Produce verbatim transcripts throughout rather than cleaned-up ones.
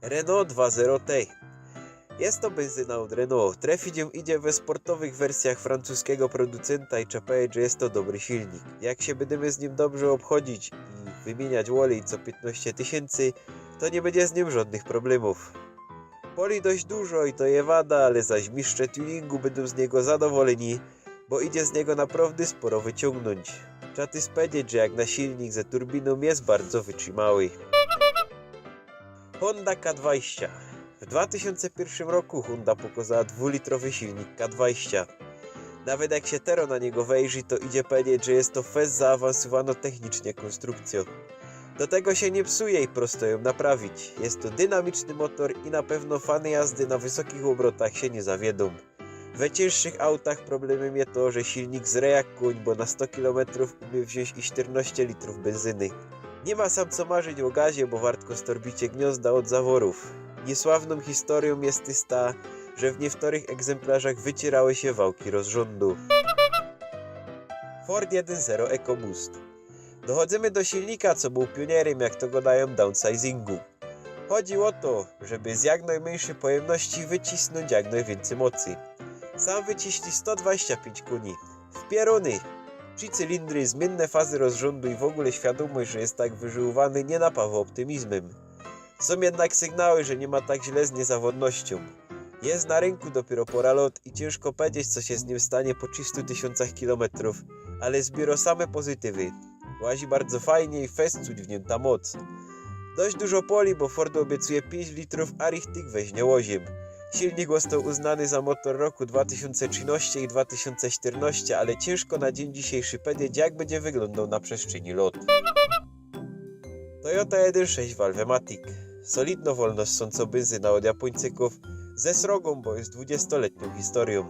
Renault dwa zero T. Jest to benzyna ôd Renault. Trefić jōm idzie we sportowych wersyjach francuskigo producynta i trzeba pedzieć, że jest to dobry silnik. Jak sie bydymy z nim dobrze ôbchodzić i wymiyniać ôlij co piytnŏście tysiyncy, to niy bydzie z nim żŏdnych problemōw. Poli dość dużo i to je wada, ale zaś mistrze tuningu bydōm z niego zadowoleni, bo idzie z niego naprŏwdy sporo wyciōngnōńć. Trzeba tyż pedzieć, że jak na silnik ze turbinōm jest bardzo wytrzimały. Honda K dwadzieścia. W dwa tysiōnce piyrszym roku Honda pokŏzała dwulitrowy silnik K dwadzieścia. Nawet jak sie terŏ na niego wejrzi, to idzie pedzieć, że jest to fest zaawansowanŏ technicznie kōnstrukcyjŏ. Do tego sie niy psuje i prosto jōm naprawić. Jest to dynamiczny motor i na pewno fany jazdy na wysokich ôbrotach sie niy zawiedōm. We ciynższych autach problemym je to, że silnik żre jak kōń, bo na sto kilometrōw umie wziōńć i sztyrnŏście litrōw benzyny. Niy ma sam co marzić ô gazie, bo wartko storbicie gniŏzda ôd zaworōw. Niysławnōm historyjōm jest tyż ta, że w niyftorych egzymplarzach wyciyrały sie wałki rozrządu. Ford jeden zero EcoBoost. Dochodzymy do silnika, co bōł pionierym, jak to gŏdajōm, downsizingu. Chodzi ô to, żeby z jak nojmyńszyj pojymności wycisnōńć jak nojwiyncyj mocy. Sam wyciśni sto dwadzieścia piyńć kōni. Wpierōny! Trzi cylindry, zmiynne fazy rozrządu i w ôgōle świadōmość, że jest tak wyżyłowany, niy napŏwŏ ôptymizmym. Sōm jednak sygnały, że niy ma tak źle z niyzawodnościōm. Jest na rynku dopiyro pora lŏt i ciynżko pedzieć, co sie z nim stanie po trzistu tysiōncach kilometrōw, ale zbiyrŏ same pozytywy. Łazi bardzo fajnie i fest cudnie w nim ta moc. Dość dużo poli, bo Ford ôbiecuje piyńć litrōw, a richtig weźnie ôziym. Silnik ôstoł uznany za motor roku dwa tysiōnce trzynŏście i dwa tysiōnce sztyrnŏście, ale ciynżko na dziyń dzisiejszy pedzieć, jak bydzie wyglōndoł na przestrzeni lŏt. Toyota jeden sześć Valvematic. Solidno wolno ssōnco benzyna ôd Japōńcykōw, ze srogōm, bo jest dwudziestoletniōm historyjōm.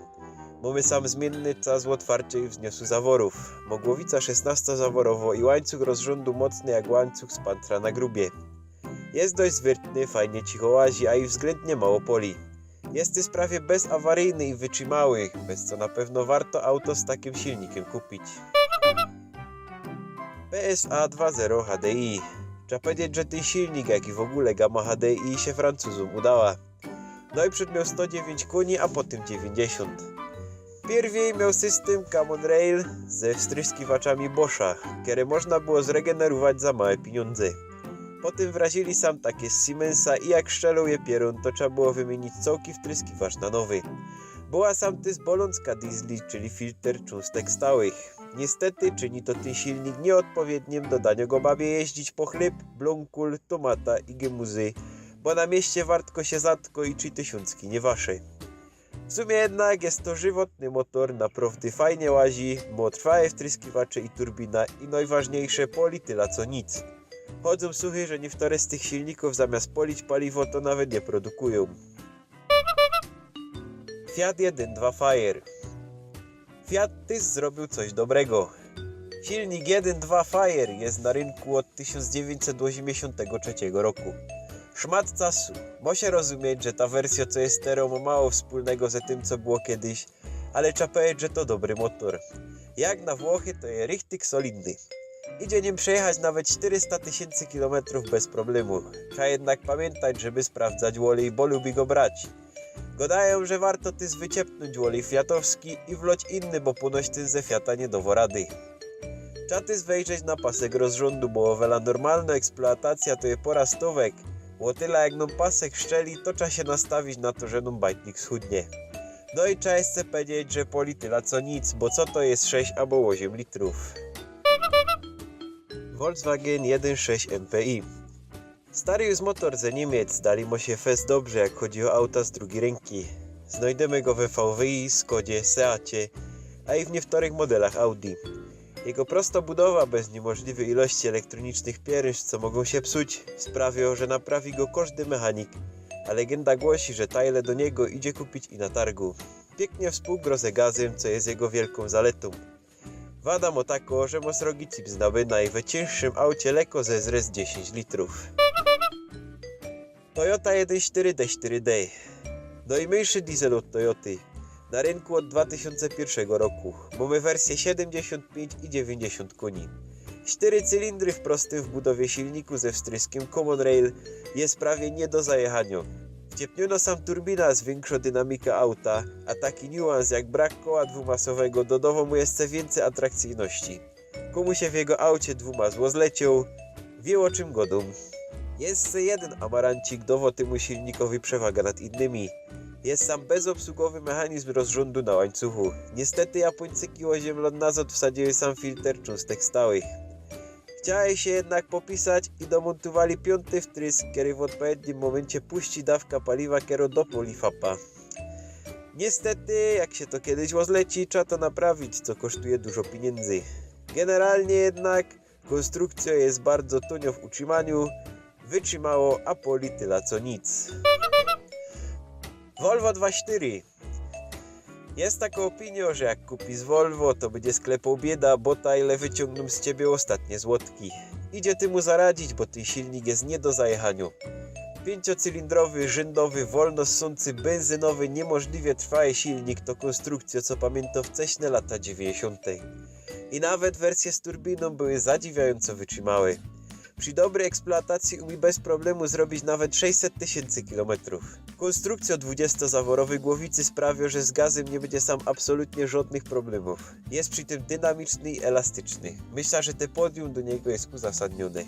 Mōmy sam zmiynny czas ôtwarcie i wzniosu zaworōw. Mogłowica szesnŏstozaworowŏ i łańcuch rozrządu mocny jak łańcuch z pantra na grubie. Jest dość zwyrtny, fajnie cicho łazi, a i wzglyndnie mało poli. Jest tyż prawie bezawaryjny i wytrzimały, bez co na pewno warto auto z takim silnikym kupić. P S A dwa zero H D I. Trzeba pedzieć, że tyn silnik, jak i w ôgōle gama H D I sie Francuzōm udała. Nojprzōd mioł sto dziewiyńć kōni, a potym dziewiyńćdziesiōnt. Piyrwiej mioł systym Common Rail ze wstryskiwaczami Boscha, kere można było zregenerować za małe piniōndze. Potym wrazili sam take z Siemensa i jak strzelōł je pierōn, to trzeba było wymiynić cołki wtryskiwacz na nowy. Była sam tyż bolōnka diesli, czyli filter cząstek stałych. Niystety czyni to tyn silnik niyodpowiednim do danio go babie jeździć po chlyb, blōnkul, tomata i gymuzy, bo na mieście wartko sie zatko i trzi tysiōncki niy wasze. W sumie jednak jest to żywotny motor, naprŏwdy fajnie łazi, mo trwałe wtryskiwacze i turbina i nojważniejsze, poli tela co nic. Chodzōm suchy, że niyftory z tych silnikōw zamiast polić paliwo, to nawet je produkujōm. Fiat jeden dwa Fire. Fiat tyż zrobiōł coś dobrego. Silnik jeden dwa Fire jest na rynku ôd tysiōnc dziewiyńćset ôziymdziesiōntego trzeciego roku. Szmat casu. Mo sie rozumieć, że ta wersyjŏ, co jest terŏ, mo mało wspōlnego ze tym, co było kedyś, ale trzeba pedzieć, że to dobry motor. Jak na Włochy, to je richtig solidny. Idzie nim przejechać nawet sztyrysta tysiyncy kilometrōw bez problemu. Trzeba jednak pamiyntać, żeby sprawdzać ôlij, bo lubi go brać. Godajōm, że warto tyż wyciepnōńć ôlij fiatowski i wloć inny, bo pōnoć tyn ze Fiata niy dŏwŏ rady. Trzeba tyż wejrzeć na pasek rozrządu, bo ôwela normalnŏ eksploatacyjŏ to je pora stōwek. Ô tela jak nōm pasek strzeli, to trzeba sie nastawić na to, że nōm bajtnik schudnie. No i trzeba jeszcze pedzieć, że poli tela co nic, bo co to jest sześć abo ôziym litrōw. Volkswagen jeden sześć M P I. Stary już motor ze Niymiec, dali mo sie fest dobrze, jak chodzi ô auta z drugij rynki. Znojdymy go we V W i, Skodzie, Seacie, a i w niyftorych modelach Audi. Jego prosto budowa, bez niymożliwyj ilości elektronicznych pierōnś, co mogōm sie psuć, sprawiŏ, że naprawi go kożdy mechanik, a legynda głosi, że tajle do niego idzie kupić i na targu. Piyknie wspōłgrŏ ze gazym, co jest jego wielkōm zaletōm. Wada mo takŏ, że mo srogi cips na byna i we ciynższym aucie leko zeżre z dziesiyńć litrōw. Toyota jeden sztyry D sztyry D. Nojmyńszy diesel ôd Toyoty. Na rynku ôd dwa tysiōnce piyrszego roku. Mōmy wersyje siedymdziesiōnt piyńć i dziewiyńćdziesiōnt kōni. Sztyry cylindry w prostym wbudowie silniku ze wstryskiym Common Rail je prawie niy do zajechaniŏ. Wciepniōno sam turbina zwiynkszo dynamika auta, a taki niuans jak brak koła dwumasowego dodowoł mu jeszcze wiyncyj atrakcyjności. Kōmuś w jego aucie dwumas zlecioł, wiy, ô czym godōm. Jeszcze jedyn amarancik dowoł tymu silnikowi przewaga nad innymi. Je sam bezobsługowy mechanizm rozrządu na łańcuchu. Niestety Japończyki ôziym lŏt nazŏd wsadzili sam filter cząstek stałych. Chciało sie jednak popisać i domōntowali piōnty wtrysk, kery w ôdpowiednim mōmyncie puści dawka paliwa, kerŏ dopoli fapa. Niestety, jak sie to kedyś ôzleci, trzeba to naprawić, co kosztuje dużo piniyndy. Generalnie jednak kōnstrukcyjŏ je bardzo tōniŏ w utrzimaniu, wytrzymało, a poli tela co nic. Volvo dwa sztyry. Je takŏ ôpiniŏ, że jak kupisz Volvo, to bydzie sklepoł bieda, bo ta ile wyciōngnōm z ciebie ôstatnie złotki. Idzie tymu zaradzić, bo tyn silnik je niy do zajechaniŏ. Piyńciocylindrowy, rzyndowy, wolno ssōncy, benzynowy, niymożliwie trwały silnik to kōnstrukcyjŏ, co pamiyntōm wcześne lata dziewiyńćdziesiōnte. I nawet wersje z turbinōm były zadziwiajōnco wytrzimałe. Przi dobryj eksploatacyji umie bez problemu zrobić nawet sześćset tysiyncy kilometrōw. Kōnstrukcyjŏ dwudziestozaworowyj głowicy sprawiŏ, że z gazym niy bydzie sam absolutnie żŏdnych problemōw. Je przi tym dynamiczny i elastyczny. Myśla, że te podium do niego je uzasadniōne.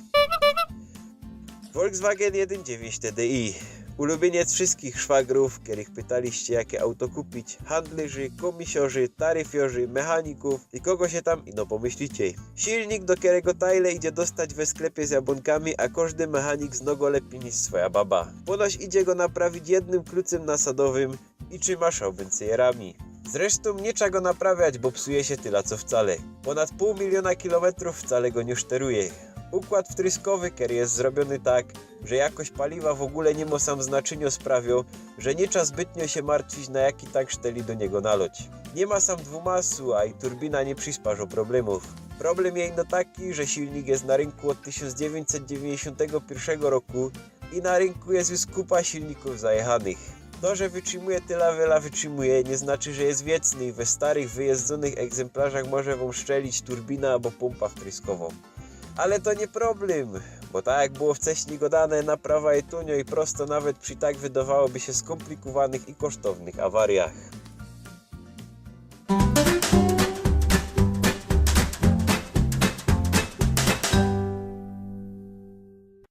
Volkswagen jedyn dziewiyńć T D I. Ulubiyniec wszyskich szwagrōw, kerych pytaliście, jake auto kupić. Handlyrzi, kōmisiorzy, taryfiŏrzy, mechanikōw i kogo sie tam ino pomyślicie. Silnik, do kerego ta ile idzie dostać we sklepie z jabōnkami, a kożdy mechanik zno go lepij niż swoja baba. Ponoć idzie go naprawić jednym klucym nasadowym i trzymŏ szałbyn cyjerami. Zresztōm niy trzeba go naprawiać, bo psuje sie tela co wcale. Pōnad pōł miliōna kilometrōw wcale go niy szteruje. Układ wtryskowy, kery je zrobiōny tak, że jakość paliwa w ôgōle niy mŏ sam znaczyniŏ, sprawiŏ, że niy trzeba zbytnio sie martwić, na jaki tank szteli do niego naloć. Niy ma sam dwumasu, a i turbina niy przisparzŏ problemōw. Problem je ino taki, że silnik je na rynku ôd tysiōnc dziewiyńćset dziewiyńćdziesiōntego piyrszego roku i na rynku je już kupa silnikōw zajechanych. To, że wytrzimuje tela, wela wytrzimuje, niy znaczy, że je wieczny i we starych, wyjezdzōnych egzymplarzach może wōm szczelić turbina abo pōmpa wtryskowŏ. Ale to niy problem, bo tak jak było wcześnij godane, naprawa je tōniŏ i prostŏ nawet przi tak wydowałoby sie skōmplikowanych i kosztownych awariach.